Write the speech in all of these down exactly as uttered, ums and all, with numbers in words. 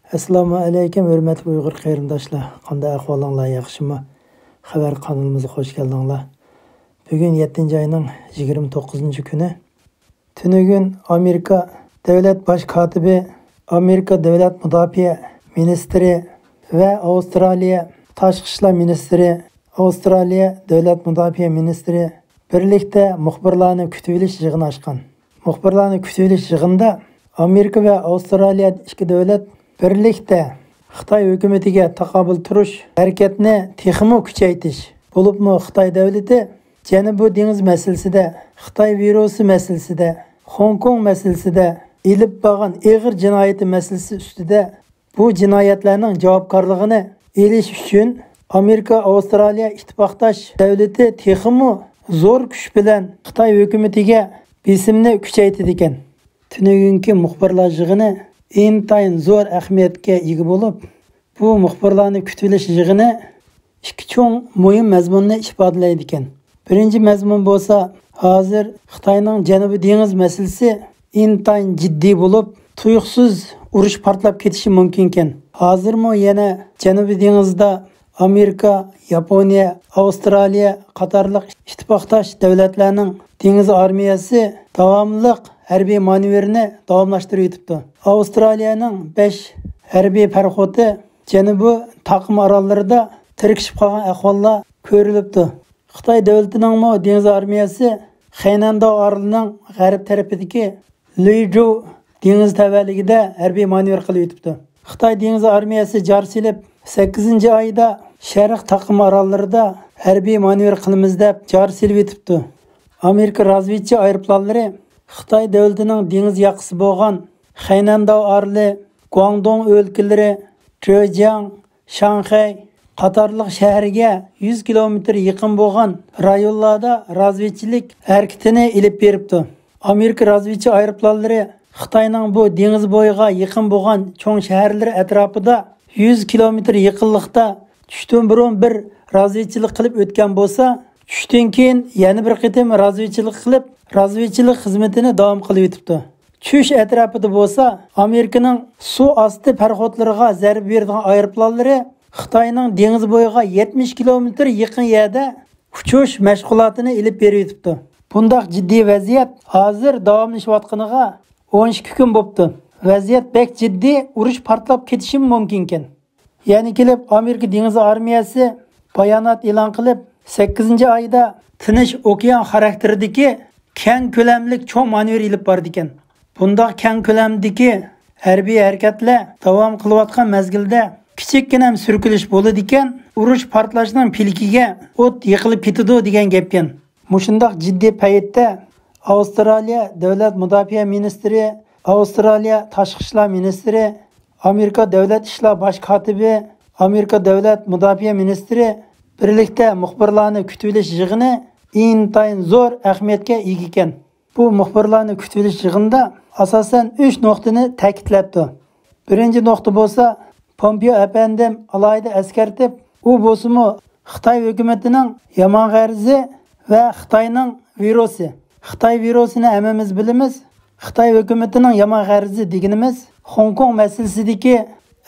ئەسسالامۇ ئەلەيكۇم، ھۆرمەتلىك ئۇيغۇر قېرىنداشلار. قانداق ئەھۋالىڭلار، ياخشىمۇ؟ خەۋەر قانىلىمىزغا خوش كەلدىڭلار. بۈگۈن يەتتىنچى ئاينىڭ يىگىرمە توققۇزىنچى كۈنى. تۈنۈگۈن ئامېرىكا دۆلەت باش كاتىپى، ئامېرىكا دۆلەت مۇداپىئە مىنىستىرى ۋە ئاۋسترالىيە تاشقى ئىشلار مىنىستىرى، ئاۋسترالىيە دۆلەت مۇداپىئە مىنىستىرى بىرلىكتە مۇخبىرلارنى كۈتۈۋېلىش يىغىنى ئاچقان. مۇخبىرلارنى كۈتۈۋېلىش يىغىنىدا ئامېرىكا ۋە ئاۋسترالىيە ئىككى دۆلەت بىرلىكتە خىتاي ھۆكۈمىتىگە تاقابىل تۇرۇش ھەرىكەتنى تېخىمۇ كۈچەيتىش، بولۇپمۇ خىتاي دۆلىتى جەنۇبىي دېڭىز مەسىلىسىدە، خىتاي ۋىرۇسى مەسىلىسىدە، خوڭكوڭ مەسىلىسىدە ئېلىپ بارغان ئېغىر جىنايىتى مەسىلىسى ئۈستىدە بۇ جىنايەتلەرنىڭ جاۋابكارلىقىنى ئېلىش ئۈچۈن ئامېرىكا، ئاۋسترالىيە ئىتتىپاقداش دۆلىتى تېخىمۇ زور كۈچ بىلەن خىتاي ھۆكۈمىتىگە بېسىمنى كۈچەيتىدىكەن. تۈنۈگۈنكى مۇخبىرلار يىغىنى ئىنتايىن زور ئەھمىيەتكە ئىگە بولۇپ، بۇ مۇخبىرلارنى كۈتۈۋېلىش يىغىنى ئىككى چوڭ مۇھىم مەزمۇننى ئىپادىلەيدىكەن. بىرىنچى مەزمۇن بولسا، ھازىر خىتاينىڭ جەنۇبىي دېڭىز مەسىلىسى ئىنتايىن جىددىي بولۇپ، تۇيۇقسىز ئۇرۇش پارتلاپ كېتىشى مۇمكىنكەن. ھازىرمۇ يەنە جەنۇبىي دېڭىزدا ئامېرىكا، ياپونىيە، ئاۋسترالىيە قاتارلىق ئىتتىپاقداش دۆلەتلەرنىڭ دېڭىز ئارمىيەسى داۋاملىق ھەربىي مانېۋىرنى داۋاملاشتۇرۇۋېتىپتۇ. ئاۋسترالىيەنىڭ بەش ھەربىي پاراخوتى جەنۇبىي تاقىم ئاراللىرىدا تىركىشىپ قالغان ئەھۋاللار كۆرۈلۈپتۇ. خىتاي دۆلىتىنىڭمۇ دېڭىز ئارمىيەسى خەينەنداۋ ئارىلىنىڭ غەرب تەرىپىدىكى لۈيجۇ دېڭىز تەۋەلىكىدە ھەربىي مانېۋىر قىلىۋېتىپتۇ. خىتاي دېڭىز ئارمىيەسى جار سېلىپ، سەككىزىنچى ئايدا شەرق تاقىم ئاراللىرىدا ھەربىي مانېۋىر قىلىمىز دەپ جار سېلىۋېتىپتۇ. ئامېرىكا رازۋېدچى ئايروپىلانلىرى خىتاي دۆلىتىنىڭ دېڭىز ياقىسى بولغان خەينەنداۋ ئارىلى، گۇاڭدۇڭ ئۆلكىلىرى، جېجياڭ، شاڭخەي قاتارلىق شەھەرگە يۈز كىلومېتىر يېقىن بولغان رايونلاردا رازۋېدچىلىك ھەرىكىتىنى ئېلىپ بېرىپتۇ. ئامېرىكا رازۋېدچى ئايروپىلانلىرى خىتاينىڭ بۇ دېڭىز بويىغا يېقىن بولغان چوڭ شەھەرلىرى ئەتراپىدا يۈز كىلومېتىر يېقىنلىقتا چۈشتىن بۇرۇن بىر رازۋېدچىلىق قىلىپ ئۆتكەن بولسا، چۈشتىن كېيىن يەنە بىر قېتىم رازۋېدچىلىق قىلىپ، رازۋېدچىلىق خىزمىتىنى داۋام قىلىۋېتىپتۇ. چۈش ئەتراپىدا بولسا ئامېرىكىنىڭ سۇ ئاستى پاراخوتلىرىغا زەربە بېرىدىغان ئايروپىلانلىرى خىتاينىڭ دېڭىز بويىغا يەتمىش كىلومېتىر يېقىن يەردە ئۇچۇش مەشغۇلاتىنى ئېلىپ بېرىۋېتىپتۇ. بۇنداق جىددىي ۋەزىيەت ھازىر داۋاملىشىۋاتقىنىغا ئون ئىككى كۈن بوپتۇ. ۋەزىيەت بەك جىددىي، ئۇرۇش پارتلاپ كېتىشىمۇ مۇمكىنكەن. يەنە كېلىپ ئامېرىكا دېڭىز ئارمىيەسى بايانات ئېلان قىلىپ، سەككىزىنچى ئايدا تىنچ ئوكيان خاراكتېرىدىكى كەڭ كۆلەملىك چوڭ مانېۋىر ئېلىپ بارىدىكەن. بۇنداق كەڭ كۆلەمدىكى ھەربىي ھەرىكەتلەر داۋام قىلىۋاتقان مەزگىلدە كىچىككىنە سۈركىلىش بولىدىكەن، ئۇرۇش پارتلاشنىڭ پىلىكىگە ئوت يېقىلىپ كېتىدۇ دېگەن گەپكەن. مۇشۇنداق جىددىي پەيتتە ئاۋسترالىيە دۆلەت مۇداپىئە مىنىستىرى، ئاۋسترالىيە تاشقى ئىشلار مىنىستىرى، ئامېرىكا دۆلەت ئىشلار باش كاتىپى، ئامېرىكا دۆلەت مۇداپىئە مىنىستىرى بىرلىكتە مۇخبىرلارنى كۈتۈۋېلىش يىغىنى ئىنتايىن زور ئەھمىيەتكە ئىگە ئىكەن. بۇ مۇخبىرلارنى كۈتۈۋېلىش يىغىنىدا ئاساسەن ئۈچ نۇقتىنى تەكىتلەپتۇ. بىرىنچى نۇقتا بولسا، پومپېئو ئەپەندىم ئالاھىدە ئەسكەرتىپ، ئۇ بولسىمۇ خىتاي ھۆكۈمىتىنىڭ يامان غەرىزى ۋە خىتاينىڭ ۋىرۇسى. خىتاي ۋىرۇسىنى ھەممىمىز بىلىمىز. خىتاي ھۆكۈمىتىنىڭ يامان غەرىزى دېگىنىمىز، خوڭكوڭ مەسىلىسىدىكى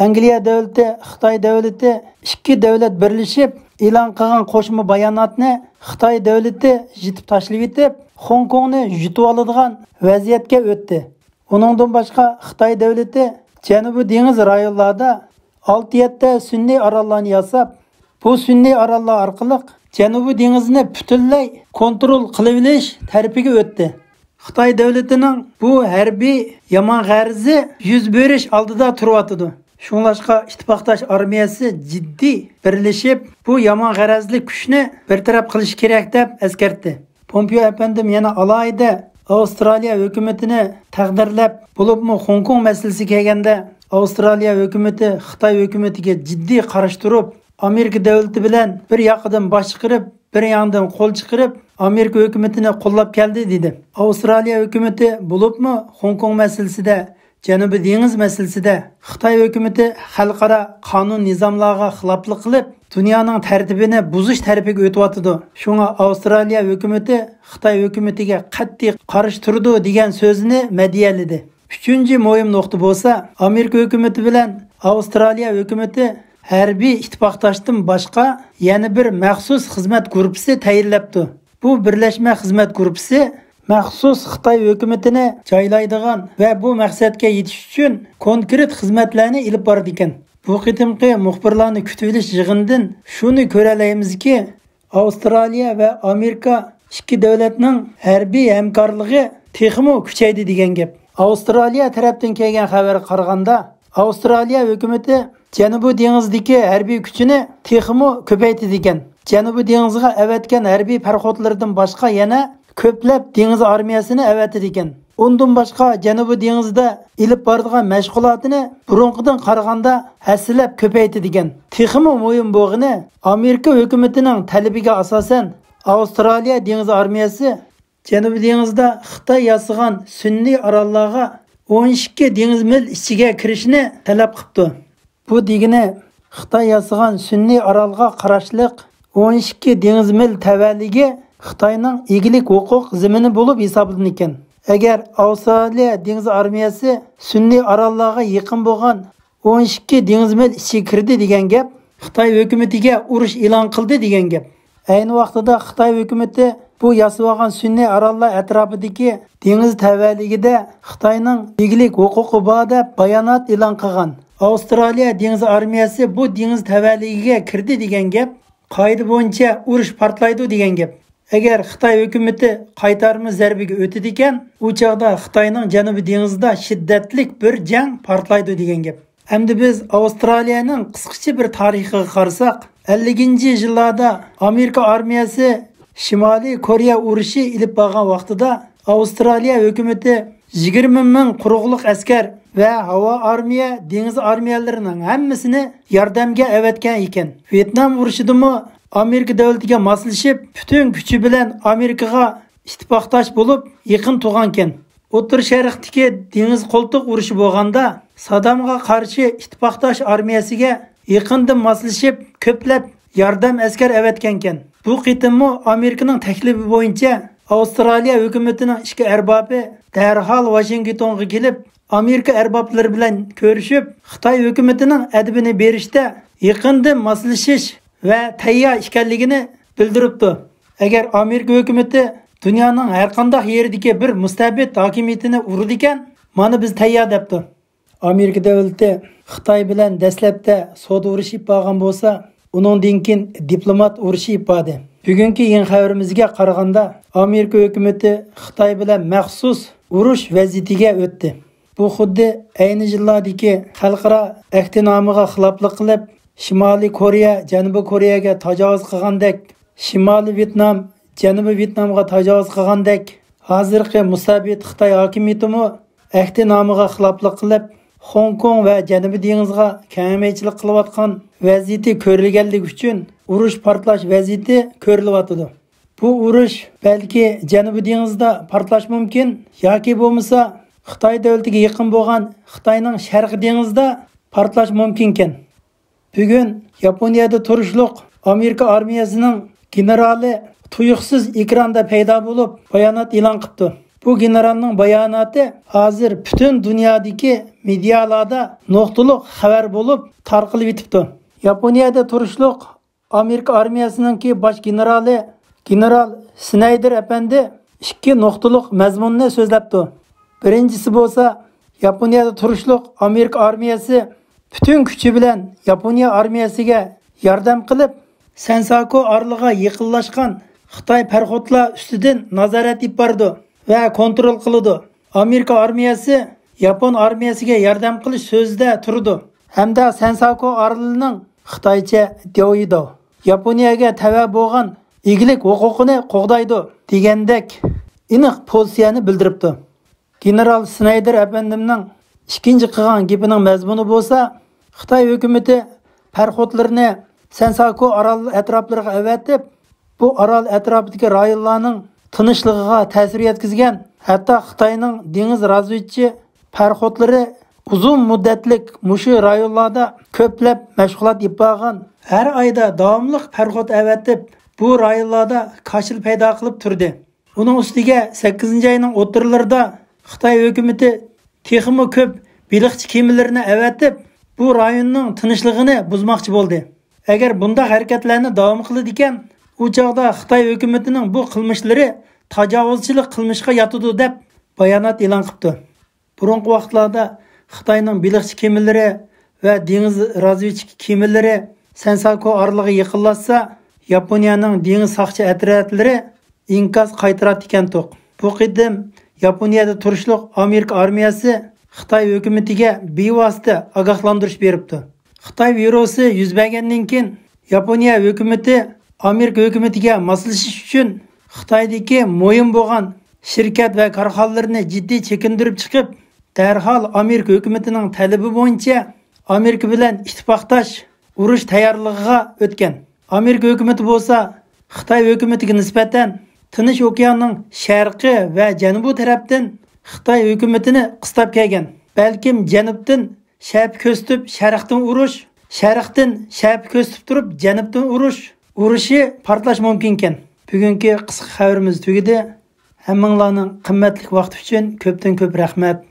ئەنگلىيە دۆلىتى، خىتاي دۆلىتى، ئىككى دۆلەت بىرلىشىپ ئېلان قىلغان قوشما باياناتنى خىتاي دۆلىتى يىتىپ تاشلىۋېتىپ، خوڭكوڭنى يۇتۇۋالىدىغان ۋەزىيەتكە ئۆتتى. ئۇنىڭدىن باشقا، خىتاي دۆلىتى جەنۇبىي دېڭىز رايونلاردا ئالتە يەتتە سۈنئىي ئاراللارنى ياساپ، بۇ سۈنئىي ئاراللار ئارقىلىق جەنۇبىي دېڭىزنى پۈتۈنلەي كونترول قىلىۋېلىش تەرىپىگە ئۆتتى. خىتاي دۆلىتىنىڭ بۇ ھەربىي يامان غەرىزى يۈز بېرىش ئالدىدا تۇرۇۋاتىدۇ. شۇڭلاشقا ئىتتىپاقداش ئارمىيەسى جىددىي بىرلىشىپ، بۇ يامان غەرەزلىك كۈچنى بىر تەرەپ قىلىش كېرەك، دەپ ئەسكەرتتى. پومپېئو ئەپەندىم يەنە ئالاھىدە ئاۋسترالىيە ھۆكۈمىتىنى تەقدىرلەپ، بولۇپمۇ خوڭكوڭ مەسىلىسىگە كەلگەندە، ئاۋسترالىيە ھۆكۈمىتى خىتاي ھۆكۈمىتىگە جىددىي قارشى تۇرۇپ، ئامېرىكا دۆلىتى بىلەن بىر ياقىدىن باش چىقىرىپ، بىر ياندىن قول چىقىرىپ، ئامېرىكا ھۆكۈمىتىنى قوللاپ كەلدى، دېدى. ئاۋسترالىيە ھۆكۈمىتى بولۇپمۇ خوڭكوڭ مەسىلىسىدە، جەنۇبىي دېڭىز مەسىلىسىدە خىتاي ھۆكۈمىتى خەلقئارا قانۇن نىزاملارغا خىلاپلىق قىلىپ، دۇنيانىڭ تەرتىپىنى بۇزۇش تەرىپىگە ئۆتۈۋاتىدۇ. شۇڭا ئاۋسترالىيە ھۆكۈمىتى خىتاي ھۆكۈمىتىگە قەتئىي قارشى تۇرىدۇ، دېگەن سۆزىنى مەدھىيەلىدى. ئۈچىنچى مۇھىم نۇقتا بولسا، ئامېرىكا ھۆكۈمىتى بىلەن ئاۋسترالىيە ھۆكۈمىتى ھەربىي ئىتتىپاقداشتىن باشقا يەنە بىر مەخسۇس خىزمەت گۇرۇپپىسى تەيىنلەپتۇ. بۇ بىرلەشمە خىزمەت گۇرۇپپىسى مەخسۇس خىتاي ھۆكۈمىتىنى جايلايدىغان ۋە بۇ مەقسەتكە يېتىش ئۈچۈن كونكرېت خىزمەتلەرنى ئېلىپ بارىدىكەن. بۇ قېتىمقى مۇخبىرلارنى كۈتۈۋېلىش يىغىنىدىن شۇنى كۆرەلەيمىزكى، ئاۋسترالىيە ۋە ئامېرىكا ئىككى دۆلەتنىڭ ھەربىي ھەمكارلىقى تېخىمۇ كۈچەيدى دېگەن گەپ. ئاۋسترالىيە تەرەپتىن كەلگەن خەۋەرگە قارىغاندا، ئاۋسترالىيە ھۆكۈمىتى جەنۇبىي دېڭىزدىكى ھەربىي كۈچىنى تېخىمۇ كۆپەيتىدىكەن. جەنۇبىي دېڭىزغا ئەۋەتكەن ھەربىي پاراخوتلىرىدىن باشقا يەنە كۆپلەپ دېڭىز ئارمىيەسىنى ئەۋەتىدىكەن. ئۇندىن باشقا جەنۇبىي دېڭىزدا ئېلىپ بارىدىغان مەشغۇلاتىنى بۇرۇنقىدىن قارىغاندا ھەسسىلەپ كۆپەيتىدىكەن. تېخىمۇ مۇھىم بولغىنى، ئامېرىكا ھۆكۈمىتىنىڭ تەلىپىگە ئاساسەن، ئاۋسترالىيە دېڭىز ئارمىيەسى جەنۇبىي دېڭىزدا خىتاي ياسىغان سۈنئىي ئاراللارغا ئون ئىككى دېڭىز مىل ئىچىگە كىرىشنى تەلەپ قىپتۇ. بۇ دېگىنى، خىتاي ياسىغان سۈنئىي ئارالغا قاراشلىق ئون ئىككى دېڭىز مىل تەۋەلىكى خىتاينىڭ ئىگىلىك ھوقۇق زېمىنى بولۇپ ھېسابلىنىدىكەن. ئەگەر ئاۋسترالىيە دېڭىز ئارمىيەسى سۈنئىي ئاراللارغا يېقىن بولغان ئون ئىككى دېڭىز مىل ئىچىگە كىردى دېگەن گەپ، خىتاي ھۆكۈمىتىگە ئۇرۇش ئېلان قىلدى دېگەن گەپ. ئەينى ۋاقتىدا خىتاي ھۆكۈمىتى بۇ ياسىۋالغان سۈنئىي ئاراللار ئەتراپىدىكى دېڭىز تەۋەلىكىدە خىتاينىڭ ئىگىلىك ھوقۇقى بار دەپ بايانات ئېلان قىلغان. ئاۋسترالىيە دېڭىز ئارمىيەسى بۇ دېڭىز تەۋەلىكىگە كىردى دېگەن گەپ، قائىدە بويىچە ئۇرۇش پارتلايدۇ دېگەن گەپ. ئەگەر خىتاي ھۆكۈمىتى قايتارما زەربىگە ئۆتىدىكەن، ئۇ چاغدا خىتاينىڭ جەنۇبىي دېڭىزىدا شىددەتلىك بىر جەڭ پارتلايدۇ دېگەن گەپ. ئەمدى بىز ئاۋسترالىيەنىڭ قىسقىچە بىر تارىخىغا قارىساق، ئەللىكىنچى يىللاردا ئامېرىكا ئارمىيەسى شىمالىي كورېيە ئۇرۇشى ئېلىپ بارغان ۋاقتىدا، ئاۋسترالىيە ھۆكۈمىتى يىگىرمە مىڭ قۇرۇقلۇق ئەسكەر ۋە ھاۋا ئارمىيە، دېڭىز ئارمىيەلىرىنىڭ ھەممىسىنى ياردەمگە ئەۋەتكەن ئىكەن. ۋيېتنام ئۇرۇشىدىمۇ ئامېرىكا دۆلىتىگە ماسلىشىپ، پۈتۈن كۈچى بىلەن ئامېرىكىغا ئىتتىپاقداش بولۇپ، يېقىن تۇرغانىكەن. ئوتتۇرا شەرقتىكى دېڭىز قولتۇق ئۇرۇشى بولغاندا، سادامغا قارشى ئىتتىپاقداش ئارمىيەسىگە يېقىندىن ماسلىشىپ، كۆپلەپ ياردەم ئەسكەر ئەۋەتكەنىكەن. بۇ قېتىممۇ ئامېرىكىنىڭ تەكلىپى بويىچە ئاۋسترالىيە ھۆكۈمىتىنىڭ ئىككى ئەربابى دەرھال ۋاشىنگتونغا كېلىپ، ئامېرىكا ئەربابلىرى بىلەن كۆرۈشۈپ، خىتاي ھۆكۈمىتىنىڭ ئەدىپىنى بېرىشتە يېقىندىن ماسلىشىش ۋە تەييار ئىكەنلىكىنى بىلدۈرۈپتۇ. ئەگەر ئامېرىكا ھۆكۈمىتى دۇنيانىڭ ھەرقانداق يېرىدىكى بىر مۇستەبىت ھاكىمىيىتىنى ئۇرىدىكەن، مانا بىز تەييار دەپتۇ. ئامېرىكا دۆلىتى خىتاي بىلەن دەسلەپتە سودا ئۇرۇشى ئېلىپ بارغان بولسا، ئۇنىڭدىن كېيىن دىپلومات ئۇرۇشى ئېلىپ باردى. بۈگۈنكى يېڭى خەۋىرىمىزگە قارىغاندا، ئامېرىكا ھۆكۈمىتى خىتاي بىلەن مەخسۇس ئۇرۇش ۋەزىيىتىگە ئۆتتى. بۇ خۇددى ئەينى يىللاردىكى خەلقئارا ئەھدىنامىغا خىلاپلىق قىلىپ، شىمالىي كورېيە جەنۇبىي كورېيەگە تاجاۋۇز قىلغاندەك، شىمالىي ۋيېتنام جەنۇبىي ۋيېتنامغا تاجاۋۇز قىلغاندەك، ھازىرقى مۇستەبىت خىتاي ھاكىمىيىتىمۇ ئەھدىنامىغا خىلاپلىق قىلىپ، خوڭكوڭ ۋە جەنۇبىي دېڭىزغا كەڭمەيچىلىك قىلىۋاتقان ۋەزىيىتى كۆرۈلگەنلىكى ئۈچۈن ئۇرۇش پارتلاش ۋەزىيىتى كۆرۈلۈۋاتىدۇ. بۇ ئۇرۇش بەلكى جەنۇبىي دېڭىزدا پارتلاش مۇمكىن ياكى بولمىسا خىتاي دۆلىتىگە يېقىن بولغان خىتاينىڭ شەرقىي دېڭىزىدا پارتلاش مۇمكىنكەن. بۈگۈن ياپونىيەدە تۇرۇشلۇق ئامېرىكا ئارمىيەسىنىڭ گېنېرالى تۇيۇقسىز ئېكراندا پەيدا بولۇپ، بايانات ئېلان قىپتۇ. بۇ گېنېرالنىڭ باياناتى ھازىر پۈتۈن دۇنيادىكى مېدىيالاردا نۇقتىلىق خەۋەر بولۇپ تارقىلىۋېتىپتۇ. ياپونىيەدە تۇرۇشلۇق ئامېرىكا ئارمىيەسىنىڭكى باش گېنېرالى، گېنېرال سنايدېر ئەپەندى ئىككى نۇقتىلىق مەزمۇننى سۆزلەپتۇ. بىرىنچىسى بولسا، ياپونىيەدە تۇرۇشلۇق ئامېرىكا ئارمىيەسى پۈتۈن كۈچى بىلەن ياپونىيە ئارمىيەسىگە ياردەم قىلىپ، سەنساكو ئارىلىغا يېقىنلاشقان خىتاي پاراخوتلار ئۈستىدىن نازارەت ئېلىپ بارىدۇ ۋە كونترول قىلىدۇ. ئامېرىكا ئارمىيەسى ياپون ئارمىيەسىگە ياردەم قىلىش سۆزىدە تۇرىدۇ ھەمدە سەنساكو ئارىلىنىڭ، خىتايچە دياۋيىداۋ، ياپونىيەگە تەۋە بولغان ئىگىلىك ھوقۇقىنى قوغدايدۇ، دېگەندەك ئېنىق پوزىتسىيەنى بىلدۈرۈپتۇ. گېنېرال سنايدېر ئەپەندىمنىڭ ئىككىنچى قىلغان گېپىنىڭ مەزمۇنى بولسا، خىتاي ھۆكۈمىتى پاراخوتلىرىنى سەنساكو ئارال ئەتراپلىرىغا ئەۋەتىپ، بۇ ئارال ئەتراپىدىكى رايونلارنىڭ تىنچلىقىغا تەسىر يەتكۈزگەن، ھەتتا خىتاينىڭ دېڭىز رازۋېدچى پاراخوتلىرى ئۇزۇن مۇددەتلىك مۇشۇ رايونلاردا كۆپلەپ مەشغۇلات ئېلىپ بارغان، ھەر ئايدا داۋاملىق پاراخوت ئەۋەتىپ، بۇ رايونلاردا كاشىلا پەيدا قىلىپ تۇردى. ئۇنىڭ ئۈستىگە سەككىزىنچى ئاينىڭ ئوتتۇرىلىرىدا خىتاي ھۆكۈمىتى تېخىمۇ كۆپ بېلىقچى كېمىلىرىنى ئەۋەتىپ، بۇ رايوننىڭ تىنچلىقىنى بۇزماقچى بولدى. ئەگەر بۇنداق ھەرىكەتلەرنى داۋام قىلىدىكەن، ئۇ چاغدا خىتاي ھۆكۈمىتىنىڭ بۇ قىلمىشلىرى تاجاۋۇزچىلىق قىلمىشقا ياتىدۇ، دەپ بايانات ئېلان قىپتۇ. بۇرۇنقى ۋاقىتلاردا خىتاينىڭ بېلىقچى كېمىلىرى ۋە دېڭىز رازۋېدچىكا كېمىلىرى سەنساكو ئارىلىغا يېقىنلاشسا، ياپونىيەنىڭ دېڭىز ساقچى ئەترەتلىرى ئىنكاس قايتۇراتتىكەنتۇق. بۇ قېتىم ياپونىيەدە تۇرۇشلۇق ئامېرىكا ئارمىيەسى خىتاي ھۆكۈمىتىگە بىۋاسىتە ئاگاھلاندۇرۇش بېرىپتۇ. خىتاي ۋىرۇسى يۈز بەرگەندىن كېيىن، ياپونىيە ھۆكۈمىتى ئامېرىكا ھۆكۈمىتىگە ماسلىشىش ئۈچۈن خىتايدىكى مۇھىم بولغان شىركەت ۋە كارخانىلىرىنى جىددىي چېكىندۈرۈپ چىقىپ، دەرھال ئامېرىكا ھۆكۈمىتىنىڭ تەلىپى بويىچە ئامېرىكا بىلەن ئىتتىپاقداش ئۇرۇش تەييارلىقىغا ئۆتكەن. ئامېرىكا ھۆكۈمىتى بولسا خىتاي ھۆكۈمىتىگە نىسبەتەن تىنچ ئوكياننىڭ شەرقى ۋە جەنۇبى تەرەپتىن خىتاي ھۆكۈمىتىنى قىستاپ كەلگەن، بەلكىم جەنۇبتىن شەپە كۆرسىتىپ شەرقتىن ئۇرۇش، شەرقتىن شەپە كۆرسىتىپ تۇرۇپ جەنۇبتىن ئۇرۇش ئۇرۇشى پارتلاش مۇمكىنكەن. بۈگۈنكى قىسقا خەۋىرىمىز تۈگىدى. ھەممىڭلارنىڭ قىممەتلىك ۋاقتى ئۈچۈن كۆپتىن كۆپ رەھمەت.